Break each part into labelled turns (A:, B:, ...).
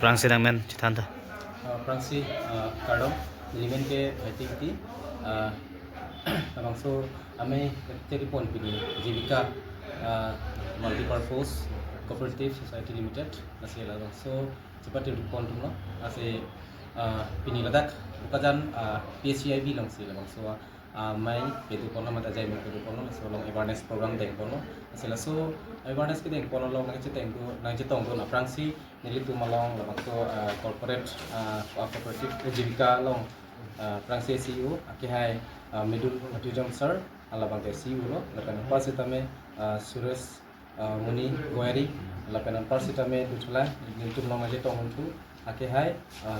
A: Prangsi nangmen chithanta.
B: Prangsi kardom limen ke bhaiti kiti labangso ame teri pon pini Jibika Multipurpose Cooperative Society Limited ase labangso chipati pon tumno ase pini Ladakh Bokajan PSCIB long se labangso mai pedu pono mata jai mai pedu pono so long awareness program deng pono ase la so awareness ke deng pono long nang chiteng du nang chitong du na prangsi nili tu malong labangso corporate cooperative Jibika long prangsi CEO ake hai Midul Matijam sir alabang ke CEO lo lapan pasitame Suresh Muni Goyari lapan pasitame dutla niltum long aje tong tu ake hai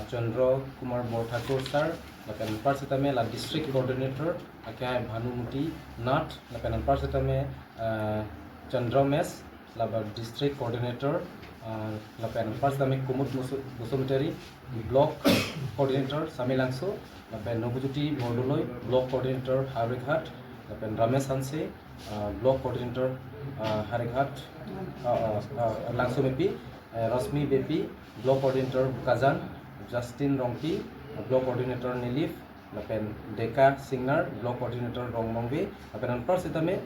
B: Chandra Kumar Borthakur sir lapan pasitame la district coordinator ake hai Bhanumuti Nath lapan pasitame Chandra Mes laba district coordinator lapan pasitame Kumud Basumatary block coordinator Samilangso lapan Nabajyoti Bordoloi block coordinator Howraghat lapan Ramesh Hanse block coordinator Howraghat Langso Mepi Rashmi Bepi block coordinator Bokajan Justin Rongpi block coordinator Nilip lapan Deka Singnar block coordinator Rongmongbi lapan parsitame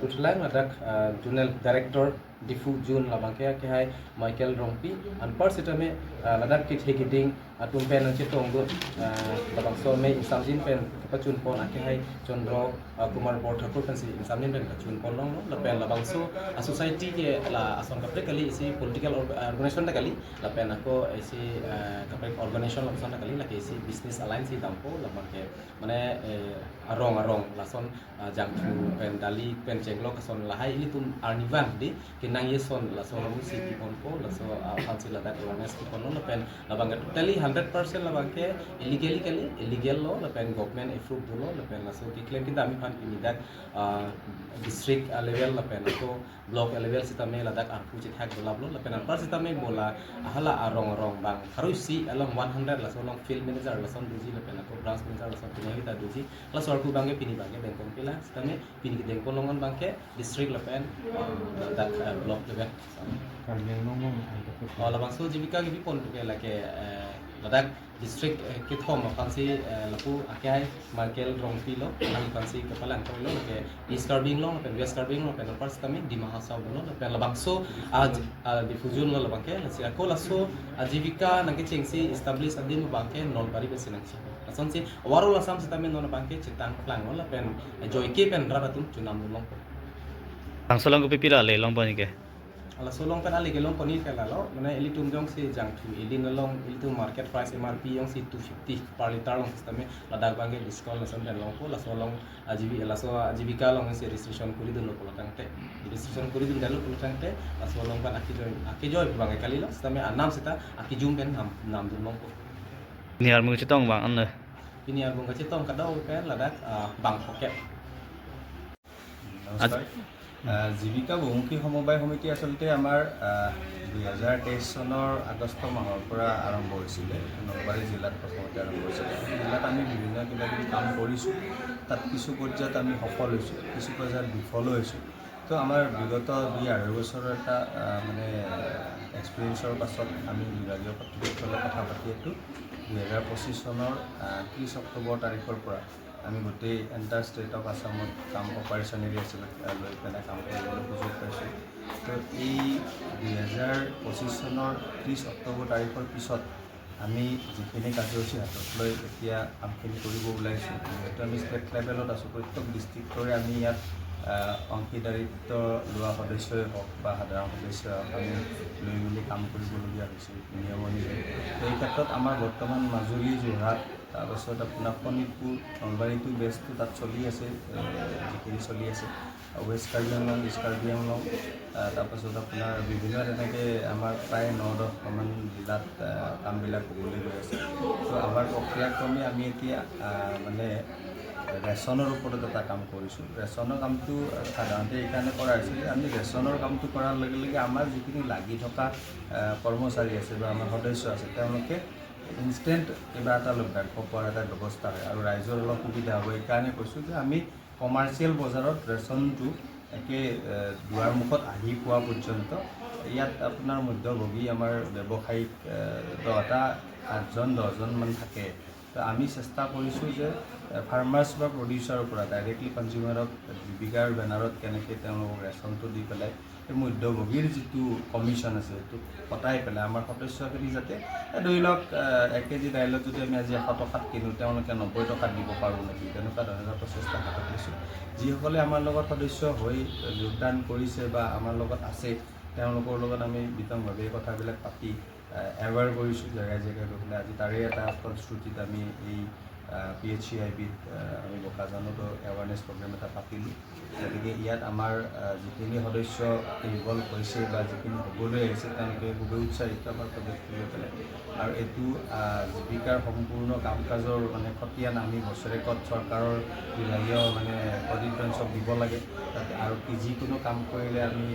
B: Duthlai Ladakh zonal director Diphu zone labangke ke hai Michael Rongpi an parsitame Ladakh ki thekiding tumpen che tongdo labang so me insamjin pen kapachun pon ake hai Chandra Kumar Borthakur pen si insamjin pen kachun pon long lapen labang so society ke la ason kapre kali isi political organization da kali lapen ako isi kapre organization lason da kali la ke isi business alliance si dampo labang ke mane arong arong lason jangthu pen dali pen chenglo kason lahai ili tum arnivan di kinang ye son laso hamu si ki pon po laso fansi Ladakh awareness ki pon lapen labang ke totally 100% labang ke illegally kali illegal lo lapen government approve dulo lapen laso ki claim kinta ami phan pinidak district level lapen ko block level sitame Ladakh arpu chi thak dolablo lapen par sitame bola ahala arong arong bang kharu si along 100 laso long field manager lason duji lapen ko branch manager lason pini ta duji laso arpu bangke pini bangke dengkong pila sitame pini dengkong longon bangke district lapen Ladakh block level labang so Jibika gibi pon ke lake Ladakh district ke thom fansi lapu ake hai Michael Rongpi lo nang fansi kepala angkor lo ke East Karbi Anglong pen West Karbi Anglong pen pars kami Dima Hasao lo pen labang so diffusion lo labang ke lasi ako laso Jibika nang ke chengsi establish adin bangke Nalbari be sinangsi lason si overall Assam sitame non bangke chitang plang lo pen joy ke pen rabatum chunam lo
A: Angsolong ko pipila le long pon ke.
B: Ala solong pen ali gelong poni kala lo mane eli tum jong si jang thu eli nolong eli tu market price MRP yong si 250 per liter long system Ladakh bange discount la sam long ko la solong ajibi la so Jibika long si registration kuri dun lo tangte registration kuri dun dalo tangte la solong pan aki joy bange kali lo system anam sita aki jum pen nam nam dun long ko
A: Ni ar mung chitong bang an.
B: Ini ar mung chitong kadaw pen Ladakh bang pocket.
C: নমস্কাৰ। জীৱিকা বহুমুখী সমবায় সমিতি আচলতে আমাৰ 2023 চনৰ আগষ্ট মাহৰ পৰা আৰম্ভ হৈছিলে। নলবাৰী জিলাত প্ৰথমতে আৰম্ভ হৈছিলে। জিলাত আমি বিভিন্ন কিবা কিবি কাম কৰিছোঁ। তাত কিছু পৰ্যায়ত আমি সফল হৈছোঁ, কিছু পৰ্যায়ত বিফলো হৈছোঁ। তো আমাৰ বিগত 2-2.5 বছৰৰ এটা মানে এক্সপিৰিয়েঞ্চৰ পাছত আমি বিভাগীয় কৰ্তৃপক্ষৰ লগত কথা পাতি এইটো 2025 চনৰ 30 অক্টোবৰ তাৰিখৰ পৰা আমি গোটেই এণ্টায়াৰ ষ্টেট অফ আছামত কাম অপাৰেশ্যন এৰিয়া হিচাপে লৈ পেলাই কাম কৰিবলৈ সুযোগ পাইছোঁ। তো এই 2025 চনৰ 30 অক্টোবৰ তাৰিখৰ পিছত আমি যিখিনি কাৰ্যসূচী হাতত লৈ এতিয়া কামখিনি কৰিব ওলাইছোঁ, যিহেতু আমি ষ্টেট লেভেলত আছোঁ, প্ৰত্যেক ডিষ্ট্ৰিক্টৰে আমি ইয়াত অংশীদাৰিত্ব লোৱা সদস্যই হওক বা সাধাৰণ সদস্যই হওক, আমি লৈ মেলি কাম কৰিবলগীয়া হৈছে নিয়ম অনুযায়ী। এই ক্ষেত্ৰত আমাৰ বৰ্তমান মাজুলী, যোৰহাট, তাৰপাছত আপোনাৰ শোণিতপুৰ, নলবাৰীটো বেষ্টটো তাত চলি আছে, যিখিনি চলি আছে ৱেষ্ট কাৰ্বি আংলং, ইষ্ট কাৰ্বি আংলং, তাৰপাছত আপোনাৰ বিভিন্ন তেনেকৈ আমাৰ প্ৰায় 9-10খনমান জিলাত কামবিলাক হ'বলৈ গৈ আছে। তো আমাৰ প্ৰক্ৰিয়াক্ৰমে আমি এতিয়া মানে ৰেচনৰ ওপৰত এটা কাম কৰিছোঁ। ৰেচনৰ কামটো সাধাৰণতে এইকাৰণে কৰা হৈছে যে আমি ৰেচনৰ কামটো কৰাৰ লগে লগে আমাৰ যিখিনি লাগি থকা কৰ্মচাৰী আছে বা আমাৰ সদস্য আছে, তেওঁলোকে ইনষ্টেণ্ট কিবা এটা লভ্যাংশ পোৱাৰ এটা ব্যৱস্থা হয় আৰু ৰাইজৰ অলপ সুবিধা হ'ব। এইকাৰণে কৈছোঁ যে আমি কমাৰ্চিয়েল বজাৰত ৰেচনটো একে দুৱাৰমুখত আহি পোৱা পৰ্যন্ত ইয়াত আপোনাৰ মধ্যভোগী আমাৰ ব্যৱসায়িক 10টা, 8জন, 10জনমান থাকে। তো আমি চেষ্টা কৰিছোঁ যে ফাৰ্মাৰ্ছ বা প্ৰডিউচাৰৰ পৰা ডাইৰেক্টলি কনজিউমাৰক জীৱিকাৰ বেনাৰত কেনেকৈ তেওঁলোকক ৰেচনটো দি পেলাই এই মধ্যভোগীৰ যিটো কমিশ্যন আছে, সেইটো কটাই পেলাই আমাৰ সদস্যখিনি যাতে ধৰি লওক 1 কেজি দাইলত যদি আমি আজি 100 টকাত কিনো, তেওঁলোকে 90 টকাত দিব পাৰোঁ নেকি, তেনেকুৱা ধৰণৰ প্ৰচেষ্টা হাতত লৈছোঁ। যিসকলে আমাৰ লগত সদস্য হৈ যোগদান কৰিছে বা আমাৰ লগত আছে, তেওঁলোকৰ লগত আমি বিতংভাৱে এই কথাবিলাক পাতি এৱেৰ কৰিছোঁ জেগাই জেগাই গৈ পেলাই। আজি তাৰে এটা ফলশ্ৰুতিত আমি এই পিএইচচি আই বিত আমি বোকাজানতো এৱাৰনেছ প্ৰগ্ৰেম এটা পাতিলোঁ। গতিকে ইয়াত আমাৰ যিখিনি সদস্য ইনভলভ হৈছে বা যিখিনি হ'বলৈ আহিছে, তেওঁলোকে খুবেই উৎসাহিত আমাৰ প্ৰজেক্টটো লৈ পেলাই। আৰু এইটো জীৱিকাৰ সম্পূৰ্ণ কাম কাজৰ মানে খতিয়ান আমি বছৰেকত চৰকাৰৰ বিভাগীয় মানে অডিট ব্ৰাঞ্চক দিব লাগে তাতে। আৰু কি যিকোনো কাম কৰিলে আমি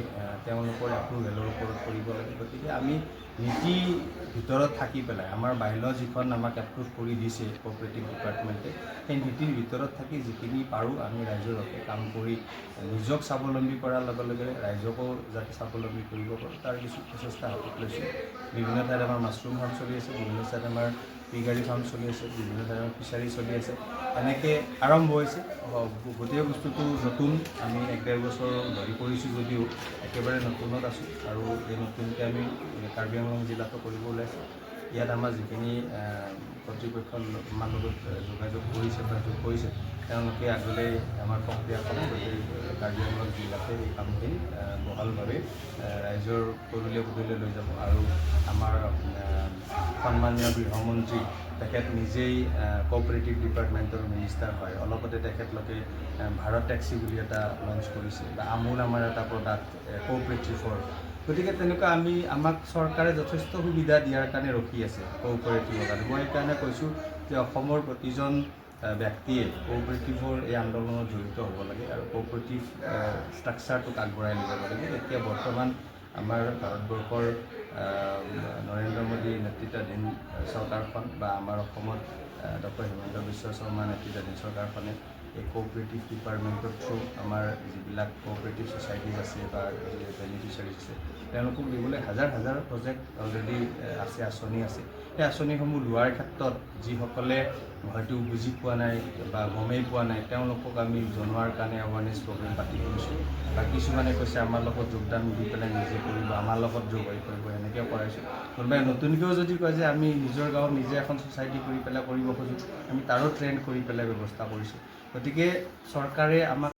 C: তেওঁলোকৰ এপ্ৰুভেলৰ ওপৰত কৰিব লাগে। গতিকে আমি নীতিৰ ভিতৰত থাকি পেলাই, আমাৰ বাইল যিখন আমাক এপ্ৰুভ কৰি দিছে কোঅপাৰেটিভ ডিপাৰ্টমেণ্টে, সেই নীতিৰ ভিতৰত থাকি যিখিনি পাৰোঁ আমি ৰাইজৰ হকে কাম কৰি নিজক স্বাৱলম্বী কৰাৰ লগে লগে ৰাইজকো যাতে স্বাৱলম্বী কৰিব পাৰোঁ, তাৰ কিছু প্ৰচেষ্টা হাতত লৈছোঁ। বিভিন্ন ঠাইত আমাৰ মাছৰুম ফাৰ্ম চলি আছে, বিভিন্ন ঠাইত আমাৰ পিগাৰী ফাৰ্ম চলি আছে, বিভিন্ন ঠাইত আমাৰ ফিচাৰী চলি আছে। এনেকৈ আৰম্ভ হৈছে। গোটেই বস্তুটো নতুন। আমি 1-1.5 বছৰ ধৰি কৰিছোঁ যদিও একেবাৰে নতুনত আছোঁ। আৰু এই নতুনকৈ আমি কাৰ্বি আংলং জিলাতো কৰিব ওলাইছোঁ। ইয়াত আমাৰ যিখিনি কৰ্তৃপক্ষ আমাৰ লগত যোগাযোগ কৰিছে বা যোগ কৰিছে, তেওঁলোকে আগলৈ আমাৰ প্ৰক্ৰিয়াখন গোটেই কাৰ্বি আংলং জিলাতে এই কামখিনি বহলভাৱে ৰাইজৰ পদূলিয়ে পদূলিয়ে লৈ যাব। আৰু আমাৰ সন্মানীয় গৃহমন্ত্ৰী, তেখেত নিজেই কোঅপাৰেটিভ ডিপাৰ্টমেণ্টৰ মিনিষ্টাৰ হয়। অলপতে তেখেতলোকে ভাৰত টেক্সি বুলি এটা লঞ্চ কৰিছে বা আমুল আমাৰ এটা প্ৰডাক্ট কোঅপাৰেটিভৰ। গতিকে তেনেকুৱা আমি আমাক চৰকাৰে যথেষ্ট সুবিধা দিয়াৰ কাৰণে ৰখি আছে কোঅপাৰেটিভৰ কাৰণে। মই সেইকাৰণে কৈছোঁ যে অসমৰ প্ৰতিজন ব্যক্তিয়ে কোঅপাৰেটিভৰ এই আন্দোলনত জড়িত হ'ব লাগে আৰু কোঅপাৰেটিভ ষ্ট্ৰাকচাৰটোক আগবঢ়াই লৈ যাব লাগে। এতিয়া বৰ্তমান আমাৰ ভাৰতবৰ্ষৰ নৰেন্দ্ৰ মোদী নেতৃত্বাধীন চৰকাৰখন বা আমাৰ অসমত ডক্টৰ হিমন্ত বিশ্ব শৰ্মা নেতৃত্বাধীন চৰকাৰখনে এই কোঅপাৰেটিভ ডিপাৰ্টমেণ্টৰ থ্ৰু আমাৰ যিবিলাক কোঅপাৰেটিভ ছ'চাইটিজ আছে বা বেনিফিচিয়াৰিজ আছে, তেওঁলোকক দিবলৈ হাজাৰ হাজাৰ প্ৰজেক্ট অলৰেডি আছে, আঁচনি আছে। সেই আঁচনিসমূহ লোৱাৰ ক্ষেত্ৰত যিসকলে হয়তো বুজি পোৱা নাই বা গমেই পোৱা নাই, তেওঁলোকক আমি জনোৱাৰ কাৰণে এৱাৰনেছ প্ৰগ্ৰেম পাতি কৰিছোঁ। বা কিছুমানে কৈছে আমাৰ লগত যোগদান দি পেলাই নিজে কৰিব, আমাৰ লগত যোগ হৈ কৰিব, এনেকৈও কৰাইছোঁ। কোনোবাই নতুনকৈও যদি কয় যে আমি নিজৰ গাঁৱত নিজে এখন ছ'চাইটি কৰি পেলাই কৰিব খোজোঁ, আমি তাৰো ট্ৰেইন কৰি পেলাই ব্যৱস্থা কৰিছোঁ। গতিকে চৰকাৰে আমাক